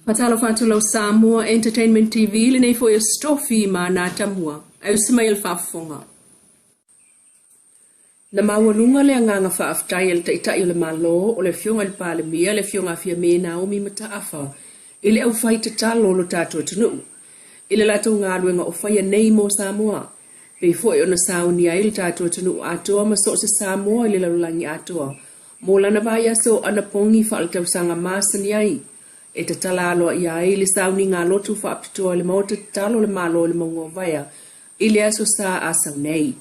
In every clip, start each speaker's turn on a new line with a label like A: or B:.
A: Faatalofa atu lau Samoa Entertainment TV, lenei foi o Stofi ma Natamua. Ae usi mai e le faafofoga. Na maualuga le agaga faafetai a le Taitai o le Malo, o le Afioga i le Palemia, le Afioga a Fiame Naomi Mataafa, i le aufai tatalo o lo tatou atunuu, i le latou galuega o faia nei mo Samoa, pei foi ona saunia ai le tatou atunuu atoa ma so o se Samoa i le lalolagi atoa mo lana vaiaso anapogi faaletausaga masani ai e tatala aloaia ai le sauniga lotu faapitoa i le Maota Tatalo o le Malo i le Mauga o Vaea i le Aso Sa a sau nei.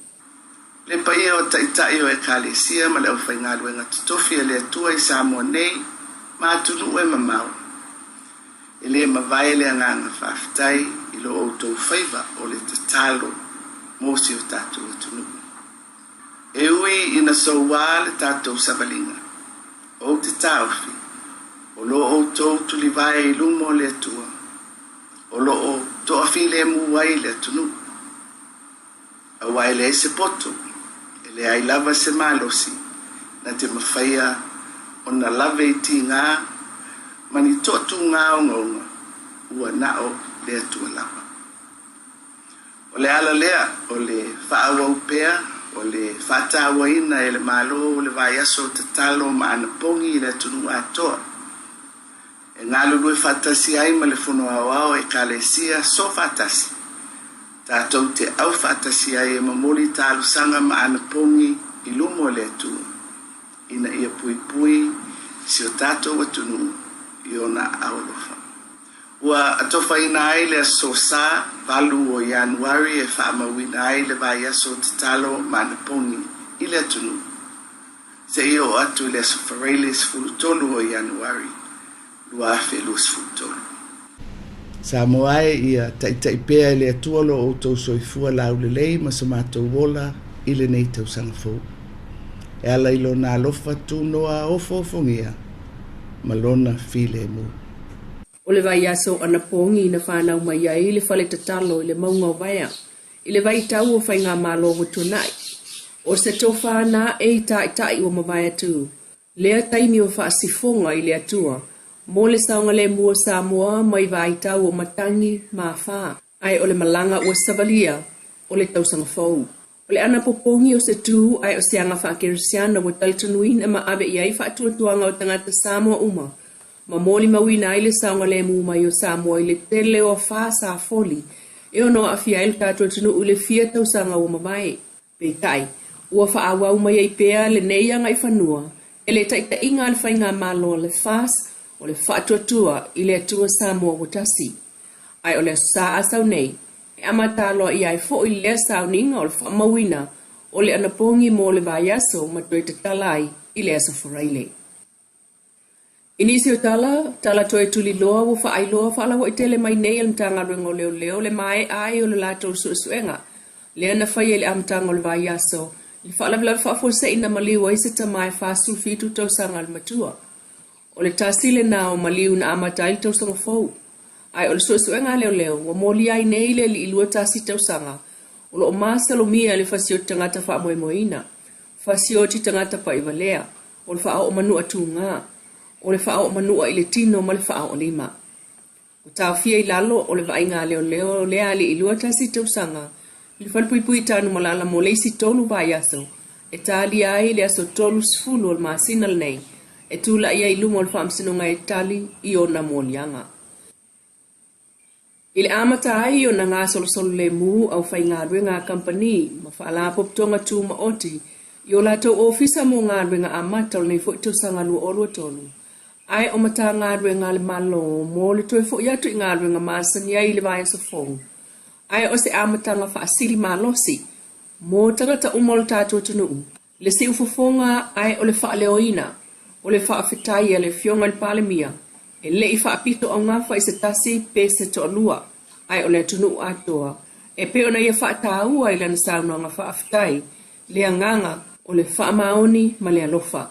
B: Le paia o Taitai o Ekalesia ma le aufaigaluega totofi a le Atua i Samoa nei ma atunuu e mamao. E le mavae le agaga faafetai i lo outou faiva o le tatalo mo si o tatou atunuu. E ui ina soua le tatou savaliga, ou te taofi, o lo outou tulivae i luma o le Atua, o lo o toafilemu ai le atunuu. Aua e leai se poto, e leai lava se malosi na te mafaia ona lave i tiga ma ni toatuga ogaoga, ua na o le Atua lava. O le ala lea o le faaauau pea o le faatauaina e le Malo o le vaiaso tatalo ma anapogi i le atunuu atoa, e galulue faatasi ai ma le Fono Aoao Ekalesia Soofaatasi, tatou te aufaatasi ai e momoli talosaga ma anapogi i luma o le Atua, ina ia puipui si o tatou atunuu i ona aao alofa. Ua atofaina ai le Aso Sa 8 o Ianuari e faamauina ai le vaiaso tatalo ma anapogi i le atunuu, seia oo atu i le Aso Faraile 13 o Ianuari 2023.
C: Samoa e, ia taitai pea e le Atua lo outou soifua laulelei ma so matou ola i lenei tausaga fou. E ala i Lona alofa tunoa ofoofogia ma Lona filemu.
A: O le vaiaso anapogi na fanau mai ai le fale tatalo i le mauga o Vaea i le vaitau o faigamalo ua tuanai. O se tofa na e i taitai ua mavae atu lea taimi o faasifoga i le Atua mo le saogalemu o Samoa mai vaitau o matagi ma afa. Ae o le malaga ua savalia o le tausaga fou. O le anapopogi o se tu ae o se aga faakerisiano ua talitonuina ma ave i ai faatuatuaga o tagata Samoa uma ma molimauina ai le saogalemu mai o Samoa i le tele o afa sa foli e ono aafia ai lo tatou atunuu i le fia tausaga ua mavae. Peitai, ua faaauau mai ai pea lenei agaifanua e le taitaiga a le Faigamalo a le FAS o le faatuatua i le Atua Samoa ua tasi. Ae o le Aso Sa a sau nei, e amata aloaia ai foi lea sauniga o le faamauina o le anapogi mo le vaiaso ma toe tatala ai i le Aso Faraile. I nisi o tala, tala toe tuliloa ua faailoa faalauaitele mai nei e le Matagaluega o Leoleo le maea ai o le latou suesuega lea na faia i le amataga o le vaiaso i le faalavelave faafuasei na maliu ai se tama e 47 tausaga le matua. O le tasi lena o maliu na amata ai le tausaga fou. Ae o le suesuega a leoleo ua molia ai nei le alii 21 tausaga o lo o masalomia i le fasioti tagata faamoemoeina, fasioti tagata paivalea, o le faaoo manua tuga, o le faaoo manua i le tino ma le faaoo lima. Ua taofia i lalo o le vaaiga a leoleo lea alii 21 tausaga i le falepuipui i Tanumalala mo le isi tolu vaiaso e talia ai le aso 30 o le masina lenei e tulai ai i luma o le Faamasinoga e tali i ona moliaga. I le amata ai ona gasolosolo lemu aufaigaluega a kamupani ma faalapotopotoga tumaoti i o latou ofisa mo galuega amata o lenei foi tausaga 2023, Ae o Matagaluega a le Malo mo le toe foi atu i galuega masani ai i le vaiaso fou. Ae o se amataga faasili malosi mo tagata uma o le tatou atunuu, le siufofoga ae o le faaleoina o le faafetai a le Afioga i le Palemia e le i faapito augafa i se tasi pe se toalua, ae o le atunuu atoa, e pei ona ia faataua i lana saunoaga faafetai Le agaga o le faamaoni ma le alofa.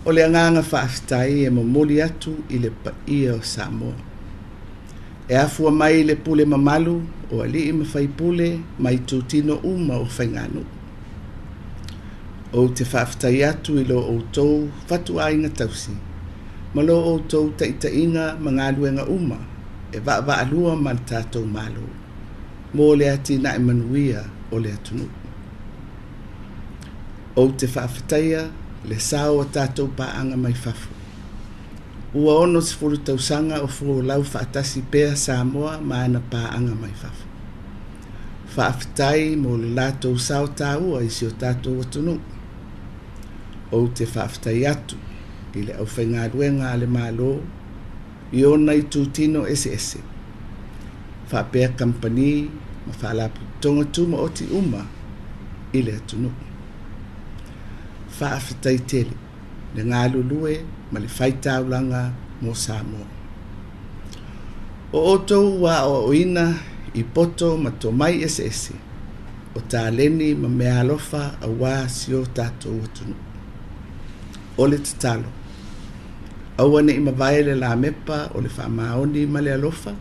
C: O le agaga faafetai e momoli atu i le paia o Samoa. E afua mai i le pule mamalu o alii ma faipule ma itutino uma o faiganuu. Ou te faafetai atu i lo outou fatuaiga tausi ma lo outou taitaiga ma galuega uma e vaavaalua ma le tatou Malo mo le atinae manuia o le atunuu. Ou te faafetaia le sao o tatou paaga mai fafo. Ua 60 tausaga o folau faatasi pea Samoa ma ana paaga mai fafo. Faafetai mo le latou sao taua i si o tatou atunuu. Ou te faafetai atu i le aufaigaluega a le Malo i ona itutino eseese, faapea kamupani ma faalapotopotoga tumaoti uma i le atunuu. Faafetai tele le galulue ma le faitaulaga mo Samoa. O outou ua aoaoina i poto ma tomai eseese, o taleni ma meaalofa aua si o tatou atunuu. O le tatalo, aua ne i mavae le lamepa o le faamaoni ma le alofa,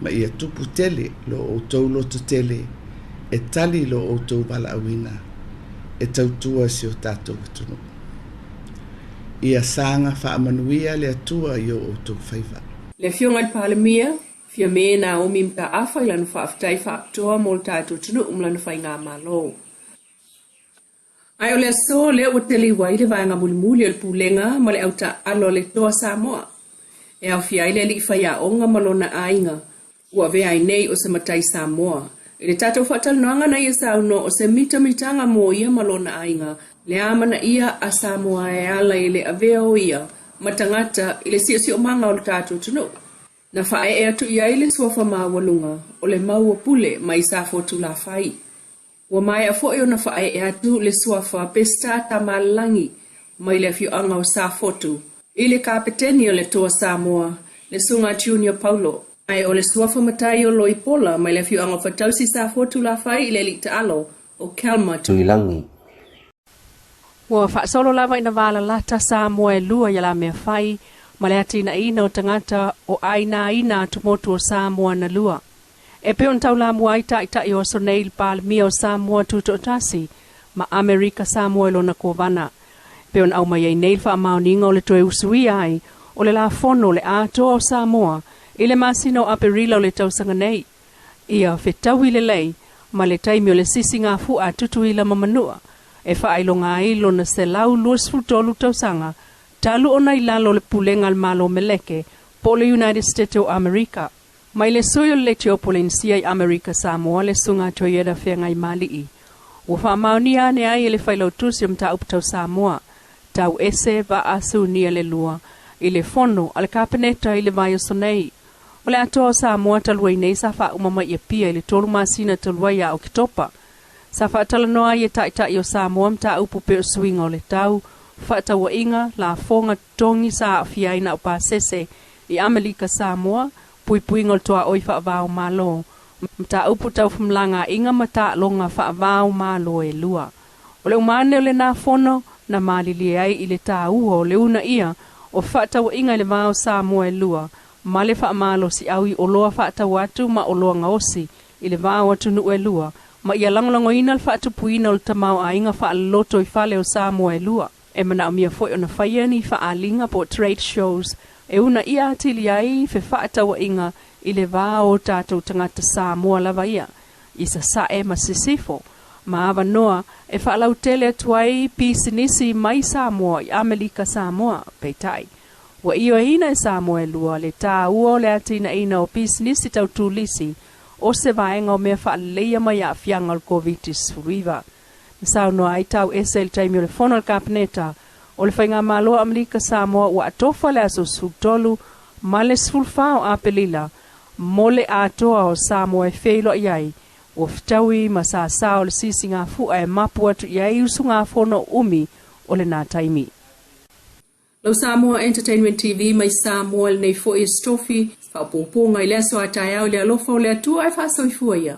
C: ma ia tupu tele lo outou loto tele e tali lo outou valaauina e tautua si o tatou atunuu. Ia saga faamanuia le Atua i o outou faiva.
A: Le Afioga i le Palemia, Fiame Naomi Mataafa i lana faafetai faapitoa mo le tatou atunuu ma lana faigamalo. Ae o le aso lea ua teliu ai le vaega mulimuli o le Pulega ma le au taaalo a le Toa Samoa, e aofia ai le alii faiaoga ma lona aiga, ua avea ai nei o se matai Samoa. I le tatou faatalanoaga na ia saunoa o se mitamitaga mo ia ma lona aiga le amanaia a Samoa e ala i le avea o ia ma tagata i le siosiomaga o le tatou atunuu. Na faaee atu i ai le suafa maualuga o le Mauapule mai Safotulafai. Ua maea foi ona faaee atu le suafa Peseta Tamalelagi mai le afioaga o Safotu i le Kapeteni o le Toa Samoa, le Susuga Junior Paulo. Ae o le suafa matai o Loipola mai le afioaga o Fatausi Safotu Lafai i le alii taalo o Kelma
D: Tuilagi.
A: Ua faasolo lava ina valalata Samoa e lua ia la mea fai ma le atinaeina o tagata o ainaina atumotu o Samoa na lua. E pei ona taulamua ai taitai o aso nei i le Palemia o Samoa Tutoatasi ma Amerika Samoa i lona Kovana. E pei ona aumai ai nei le faamaoniga o le toe usuia ai o le lafono o le atoa o Samoa i le masina o Aperila o le tausaga nei. Ia fetaui lelei ma le taimi o le sisigafua a Tutuila ma Manua e faailoga ai lona 123 tausaga talu ona i lalo o le pulega a le Malo Meleke po o le United States o Amerika. Mai le sui o le Leitio Polenisia i Amerika Samoa le Susuga Toyota Feagaimali'i. Ua faamaonia ane ai e le Failautusi o Mataupu Tau Samoa, Tau Ese Vaa Sunia le Lua, i le Fono a le Kapeneta i le vaiaso nei. O le atoa o Samoa talu ai nei sa faauma mai i Apia i le tolu masina talu ai ia Oketopa. Sa faatalanoa ai e Taitai o Samoa mataupu pei o suiga o le tau, fefaatauaiga, lafoga, totogi sa aafia ai na o pasese i Amelika Samoa, puipuiga o le tuaoi faava o Malo, mataupu tau femalagaaiga ma taaloga faava o Malo e lua. O le uma ane o lena fono na malilie ai i le taua o le uunaia o fefaatauaiga i le va o Samoa e lua ma le faamalosiau i oloa faatau atu ma oloa gaosi i le va o atunuu e lua ma ia lagolagoina le faatupuina o le tamaoaiga faaloloto i fale o Samoa e lua. E manaomia foi ona faia ni faaaliga po o trade shows e uunaia atili ai fefaatauaiga i le va o tatou tagata Samoa lava ia i Sasae ma Sisifo, ma avanoa e faalautele atu ai pisinisi mai Samoa i Amelika Samoa. Peitai, ua ioeina e Samoa e lua le taua o le atinaeina o pisinisi tau tulisi o se vaega o mea faaleleia mai aafiaga o le Koviti-19. Na saunoa ai tau ese i le taimi o le fono a le Kapeneta o le Faigamalo a Amelika Samoa ua atofa le aso 13 ma le 14 o Apelila mo le atoa o Samoa e feiloai ai ua fetaui ma sasā o le sisigafua e mapu atu i ai usugafono umi o lena taimi. Lau Samoa Entertainment TV mai Samoa lenei foi e Stofi, faaopoopoga i le aso a taeao i le alofa o le Atua ae faasoifua ia.